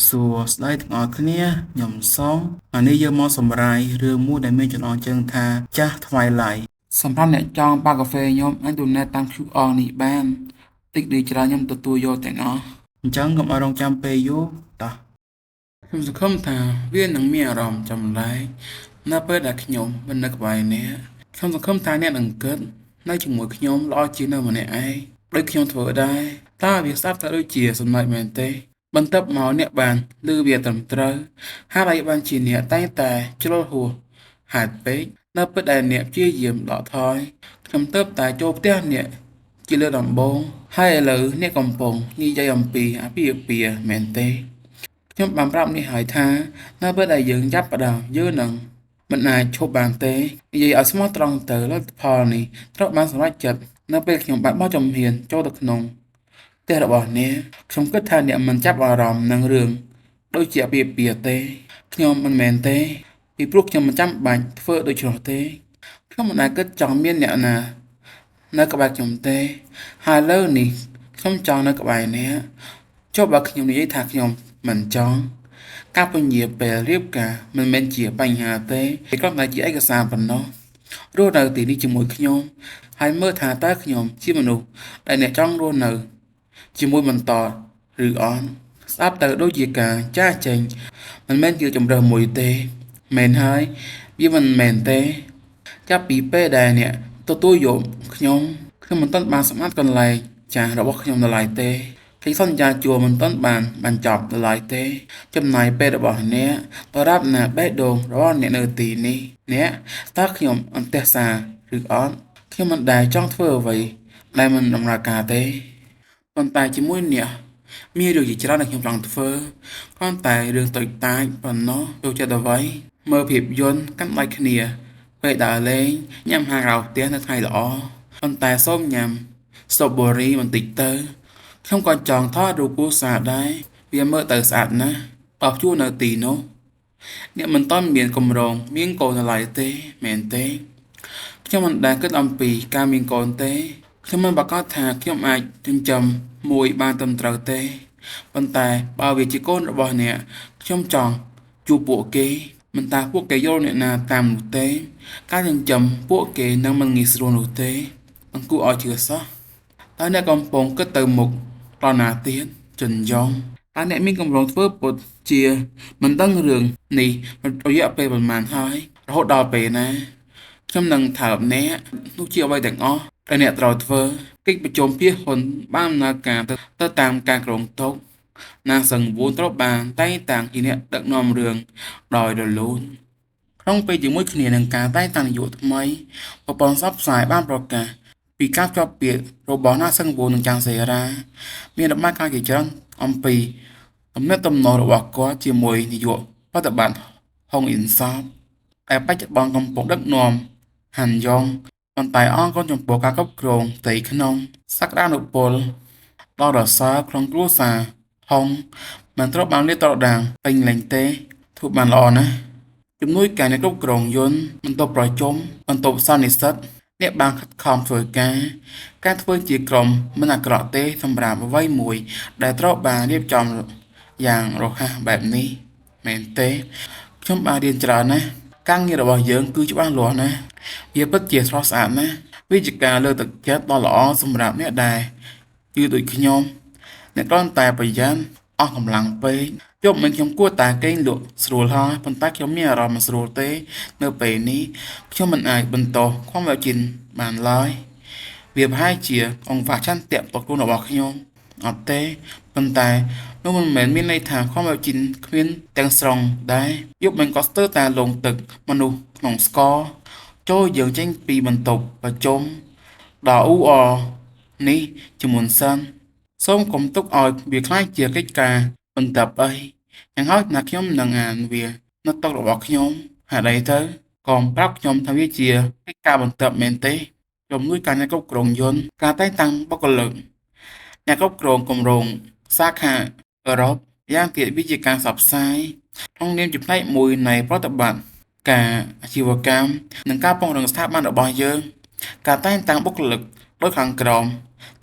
សួស្តីទាំងអស់គ្នាខ្ញុំសុងអានេះយើងមកសម្រាយរឿងមួយដែលមានចំណងជើងថាចាស់ Twilight សម្រាប់អ្នកចង់បើកាហ្វេខ្ញុំអាច donate តាម QR នេះបានតិចឬច្រើនខ្ញុំទទួលយកទាំងអស់អញ្ចឹងកុំឲ្យរងចាំពេលយូរតោះខ្ញុំសង្ឃឹមថាវានឹងមានអារម្មណ៍ចម្លែកនៅពេលដែលខ្ញុំមិននៅក្បែរអ្នកខ្ញុំសង្ឃឹមថាអ្នកនឹងគិតនៅជាមួយខ្ញុំល្អជាងនៅម្នាក់ឯងដូចខ្ញុំធ្វើដែរតើវាស្ដាប់ទៅដូចជាសំណើចមែនទេបន្ទាប់មកអ្នកបានឮវាត្រឹមត្រូវហេតុអីបានជាអ្នកតែងតែជ្រុលហួសហេតុពេកនៅពេលដែលអ្នកព្យាយាមដកថយខ្ញុំទើបតែចូលផ្ទះអ្នកជាលើកដំបូងហើយឥឡូវអ្នកកំពុងនិយាយអំពីអាពាហ៍ពិពាហ៍មែនទេខ្ញុំបានប្រាប់អ្នកហើយថានៅពេលដែលយើងចាប់ផ្ដើមយើងនឹងមិនអាចឈប់បានទេនិយាយឲ្យស្មោះត្រង់ទៅលទ្ធផលនេះត្រូវបានសម្រេចចិត្តនៅពេលខ្ញុំបានបោះជំហានចូលទៅក្នុងផ្ទះរបស់អ្នកខ្ញុំគិតថាអ្នកមិនចាប់អារម្មណ៍នឹងរឿងដូចជាអាពាហ៍ពិពាហ៍ទេខ្ញុំមិនមែនទេពីព្រោះខ្ញុំមិនចាំបាច់ធ្វើដូច្នោះទេខ្ញុំមិនដែលគិតចង់មានអ្នកណានៅក្បែរខ្ញុំទេហើយលើនេះខ្ញុំចង់នៅក្បែរអ្នកចុះបើខ្ញុំនិយាយថាខ្ញុំមិនចង់ការពន្យាពេលរៀបការមិនមែនជាបញ្ហាទេគ្រាន់តែជាឯកសារប៉ុណ្ណោះរស់នៅទីនេះជាមួយខ្ញុំហើយមើលថាតើខ្ញុំជាមនុស្សដែលអ្នកចង់រស់នៅជាមួយបន្តឬអត់ស្ដាប់ទៅដូចជាការចាកចេញមិនមែនជាជម្រើសមួយទេមែនហើយវាមិនមែនទេចាប់ពីពេលដែលអ្នកទទួលយកខ្ញុំខ្ញុំមិនទាន់បានសម្អាតកន្លែងចាស់របស់ខ្ញុំនៅឡើយទេកិច្ចសន្យាជួលមិនទាន់បានបញ្ចប់នៅឡើយទេចំណាយពេលរបស់អ្នកដរាបណាបេះដូងរបស់អ្នកនៅទីនេះអ្នកតើខ្ញុំអន្ទះសារឬអត់ខ្ញុំមិនដែលចង់ធ្វើអ្វីដែលមិនតម្រូវការទេប៉ុន្តែជាមួយអ្នកមានរឿងជាច្រើនដែលខ្ញុំចង់ធ្វើគ្រាន់តែរឿងតូចតាចប៉ុណ្ណោះចូលចិត្តអ្វីមើលភាពយន្តកាន់ដៃគ្នាពេលដើរលេងញ៉ាំអាហារក្រៅផ្ទះនៅថ្ងៃល្អប៉ុន្តែសូមញ៉ាំស្ទ្រូប៊េរីបន្តិចទៅខ្ញុំក៏ចង់ថតរូបគ្រួសារដែរវាមើលទៅស្អាតណាស់បើព្យួរនៅទីនោះអ្នកមិនទាន់មានគម្រោងមានកូននៅឡើយទេមែនទេខ្ញុំមិនដែលគិតអំពីការមានកូនទេខ្ញុំមិនប្រាកដថាខ្ញុំអាចចិញ្ចឹមមួយបានត្រឹមត្រូវទេប៉ុន្តែបើវាជាកូនរបស់អ្នកខ្ញុំចង់ជួបពួកគេមិនថាពួកគេយល់អ្នកណាតាមនោះទេការចិញ្ចឹមពួកគេនឹងមិនងាយស្រួលនោះទេមិនគួរឲ្យជឿសោះតើអ្នកកំពុងគិតទៅមុខដល់ណាទៀតចិនយ៉ងតើអ្នកមានគម្រោងធ្វើពុតជាមិនដឹងរឿងនេះរយៈពេលប៉ុន្មានហើយរហូតដល់ពេលណាខ្ញុំនឹងថើបអ្នកនោះជាអ្វីទាំងអស់ដែលអ្នកត្រូវធ្វើកិច្ចប្រជុំភាគហ៊ុនបានដំណើរការទៅតាមការគ្រោងទុកណាសឹងវូនត្រូវបានតែងតាំងជាអ្នកដឹកនាំរឿងដោយរលូនក្នុងពេលជាមួយគ្នានឹងការតែងតាំងនាយកថ្មីប្រព័ន្ធផ្សព្វផ្សាយបានប្រកាសពីការជាប់ពាក្យរបស់ណាសឹងវូននិងចាងសេរ៉ាមានរបាយការណ៍ជាច្រើនអំពីទំនាក់ទំនងរបស់គាត់ជាមួយនាយកប្រតិបត្តិហុងអ៊ីនសបដែលបច្ចុប្បន្នកំពុងដឹកនាំហាន់យ៉ុងប៉ុន្តែអរគុណចំពោះការគ្រប់គ្រងផ្ទៃក្នុងសក្តានុពលដ៏រសើបក្នុងគ្រួសារហុងមិនត្រូវបានលាតត្រដាងពេញលេញទេធ្វើបានល្អណាស់ជំនួយការអ្នកគ្រប់គ្រងយន្តបន្ទប់ប្រជុំបន្ទប់សន្និសីទអ្នកបានខិតខំធ្វើការការធ្វើជាក្រុមមិនអាក្រក់ទេសម្រាប់អ្វីមួយដែលត្រូវបានរៀបចំយ៉ាងរហ័សបែបនេះមែនទេខ្ញុំបានរៀនច្រើនណាស់ការងាររបស់យើងគឺច្បាស់លាស់ណាស់វាពិតជាស្រស់ស្អាតណាស់វាជាការលើកទឹកចិត្តដ៏ល្អសម្រាប់អ្នកដែលគឺដូចខ្ញុំអ្នកគ្រាន់តែប្រយ័ត្នអស់កម្លាំងពេកយប់មិញខ្ញុំគួរតែគេងលក់ស្រួលហើយប៉ុន្តែខ្ញុំមានអារម្មណ៍មិនស្រួលទេនៅពេលនេះខ្ញុំមិនអាចបន្តខំឲ្យជីនបានឡើយវាប្រហែលជាអង្វះឆន្ទៈផ្ទាល់ខ្លួនរបស់ខ្ញុំអត់ទេប៉ុន្តែនោះមិនមែនមានន័យថាខំឲ្យជីនគ្មានទាំងស្រុងដែរយប់មិញក៏ស្ទើរតែលងទឹកមនុស្សក្នុងស្ករចូលយើងចេញពីបន្ទប់ប្រជុំដ៏អ៊ូអរនេះជាមុនសិនសូមកុំទុកឲ្យវាក្លាយជាកិច្ចការបន្ទាប់អីយ៉ាងហោចណាស់ខ្ញុំនឹងអានវានៅតុរបស់ខ្ញុំហេតុអីទៅកុំប្រាប់ខ្ញុំថាវាជាកិច្ចការបន្ទាប់មែនទេជំនួយការអ្នកគ្រប់គ្រងយន្តការតែងតាំងបុគ្គលិកអ្នកគ្រប់គ្រងគម្រោងសាខាអឺរ៉ុបយ៉ាងទៀតវាជាការផ្សព្វផ្សាយក្នុងនាមជាផ្នែកមួយនៃប្រតិបត្តិការអាជីវកម្មនិងការពង្រឹងស្ថាប័នរបស់យើងការតែងតាំងបុគ្គលិកដោយខាងក្រោម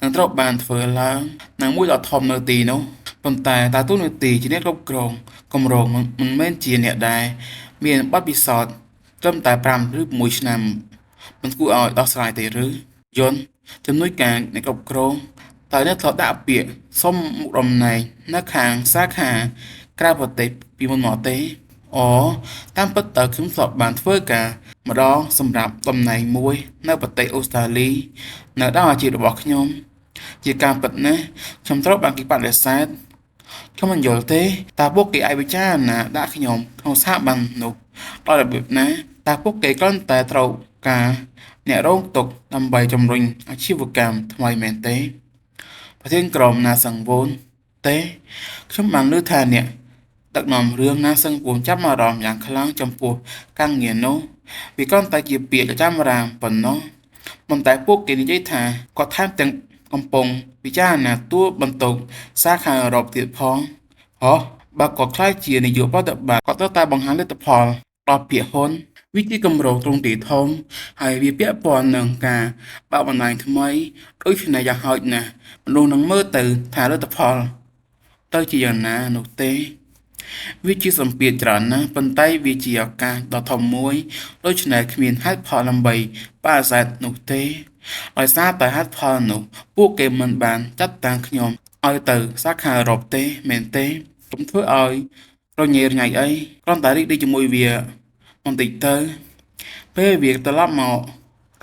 នឹងត្រូវបានធ្វើឡើងនិងមួយដ៏ធំនៅទីនោះ ប៉ុន្តែតើតួនាទីជាអ្នកគ្រប់គ្រងគម្រោងមិនមែនជាអ្នកដែលមានបទពិសោធន៍ត្រឹមតែ5ឬ6ឆ្នាំមិនគួរឲ្យដោះស្រាយទេឬ?យុនជំនួយការអ្នកគ្រប់គ្រងតើអ្នកធ្លាប់ដាក់ពាក្យសុំមុខតំណែងនៅខាងសាខាក្រៅប្រទេសពីមុនមកទេ?អូតាមពិតទៅខ្ញុំធ្លាប់បានធ្វើការម្ដងសម្រាប់តំណែងមួយនៅប្រទេសអូស្ត្រាលីនៅដើមអាជីពរបស់ខ្ញុំជាការពិតណាស់ខ្ញុំត្រូវបានគេបដិសេធខ្ញុំមិនយល់ទេតើពួកគេអាចពិចារណាដាក់ខ្ញុំក្នុងស្ថាប័ននោះដោយរបៀបណាតើពួកគេគ្រាន់តែត្រូវការអ្នករងទុក្ខដើម្បីជំរុញអាជីវកម្មថ្មីមែនទេ?ប្រធានក្រុមណាសង្វូនទេខ្ញុំបានឮថាអ្នកដឹកនាំរឿងណាសង្វូនចាប់អារម្មណ៍យ៉ាងខ្លាំងចំពោះការងារនោះវាគ្រាន់តែជាពាក្យចាំរាមប៉ុណ្ណោះប៉ុន្តែពួកគេនិយាយថាគាត់ថែមទាំងកំពុងពិចារណាទួលបន្ទុកសាខាអឺរ៉ុបទៀតផងហោះបើគាត់ក្លាយជានាយកប្រតិបត្តិគាត់ត្រូវតែបង្ហាញលទ្ធផលដល់ភាគហ៊ុនវាជាគម្រោងទ្រង់ទ្រាយធំហើយវាពាក់ព័ន្ធនឹងការបើកបណ្ដាញថ្មីដូច្នេះយ៉ាងហោចណាស់មនុស្សនឹងមើលទៅថាលទ្ធផលទៅជាយ៉ាងណានោះទេវាជាសម្ពាធច្រើនណាស់ប៉ុន្តែវាជាឱកាសដ៏ធំមួយដូច្នេះគ្មានហេតុផលដើម្បីបដិសេធនោះទេដោយសារតែហេតុផលនោះពួកគេមិនបានចាត់តាំងខ្ញុំឲ្យទៅសាខាអឺរ៉ុបទេមែនទេកុំធ្វើឲ្យរញ៉េរញ៉ៃអីគ្រាន់តែរីករាយជាមួយវាបន្តិចទៅពេលវាត្រឡប់មក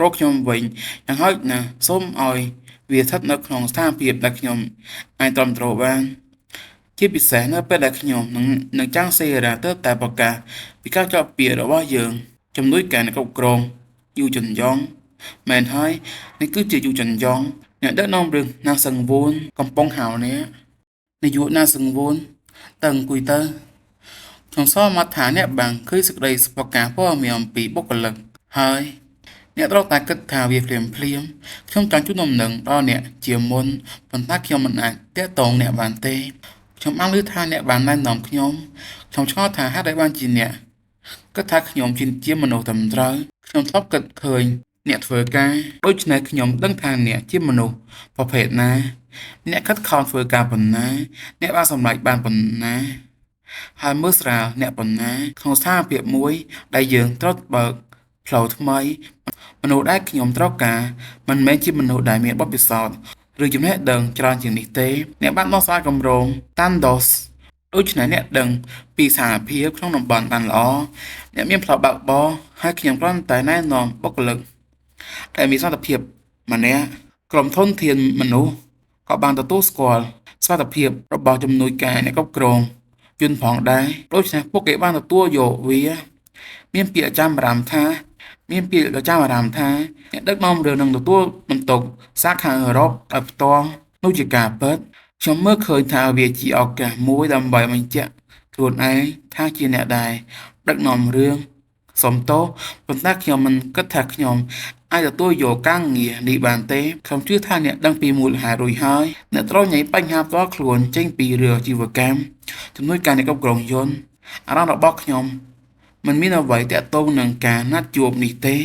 រកខ្ញុំវិញយ៉ាងហោចណាស់សូមឲ្យវាស្ថិតនៅក្នុងស្ថានភាពដែលខ្ញុំអាចទ្រាំទ្របានជាពិសេសនៅពេលដែលខ្ញុំនឹងចាំងសេរ៉ាទើបតែប្រកាសពីការចោទពាក្យរបស់យើងជំនួយការអ្នកគ្រប់គ្រងយូជុនយ៉ងមែនហើយនេះគឺជាយូជុនយ៉ងអ្នកដឹកនាំរឿងណាសង្វូនកំពុងហៅអ្នកនាយកណាសង្វូនទៅអង្គុយទៅខ្ញុំសន្មតថាអ្នកបានឃើញសេចក្តីប្រកាសព័ត៌មានអំពីបុគ្គលិកហើយអ្នកត្រូវតែគិតថាវាភ្លាមភ្លាមខ្ញុំចង់ជូនដំណឹងដល់អ្នកជាមុនប៉ុន្តែខ្ញុំមិនអាចទាក់ទងអ្នកបានទេខ្ញុំបានឮថាអ្នកបានណែនាំខ្ញុំខ្ញុំឆ្ងល់ថាហេតុអីបានជាអ្នកគិតថាខ្ញុំជាមនុស្សត្រឹមត្រូវខ្ញុំធ្លាប់គិតឃើញអ្នកធ្វើការដូច្នេះខ្ញុំដឹងថាអ្នកជាមនុស្សប្រភេទណាអ្នកខិតខំធ្វើការប៉ុណ្ណាអ្នកបានសម្រេចបានប៉ុណ្ណាហើយមើលស្រាលអ្នកប៉ុណ្ណាក្នុងស្ថានភាពមួយដែលយើងត្រូវបើកផ្លូវថ្មីមនុស្សដែលខ្ញុំត្រូវការមិនមែនជាមនុស្សដែលមានបទពិសោធន៍ឬចំណេះដឹងច្រើនជាងនេះទេអ្នកបានដោះស្រាយគម្រោង Tandos ដូច្នេះអ្នកដឹងពីស្ថានភាពក្នុងតំបន់បានល្អអ្នកមានផ្លូវបើកបរហើយខ្ញុំគ្រាន់តែណែនាំបុគ្គលិកដែលមានសមត្ថភាពម្នាក់ក្រុមធនធានមនុស្សក៏បានទទួលស្គាល់សមត្ថភាពរបស់ជំនួយការអ្នកគ្រប់គ្រងយន្តផងដែរដូច្នេះពួកគេបានទទួលយកវាមានពាក្យចាំរាមថាអ្នកដឹកនាំរឿងនឹងទទួលបន្ទុកសាខាអឺរ៉ុបដោយផ្ទាល់នោះជាការពិតខ្ញុំមើលឃើញថាវាជាឱកាសមួយដើម្បីបញ្ជាក់ខ្លួនឯងថាជាអ្នកដែលដឹកនាំរឿងសុំទោសប៉ុន្តែខ្ញុំមិនគិតថាខ្ញុំអាចទទួលយកការងារនេះបានទេខ្ញុំជឿថាអ្នកដឹងពីមូលហេតុរួចហើយអ្នកត្រូវញ៉ៃបញ្ហាផ្ទាល់ខ្លួនចេញពីរឿងអាជីវកម្មជំនួយការអ្នកគ្រប់គ្រងយន្តអារម្មណ៍របស់ខ្ញុំមិនមានអ្វីទាក់ទងនឹងការណាត់ជួបនេះទេ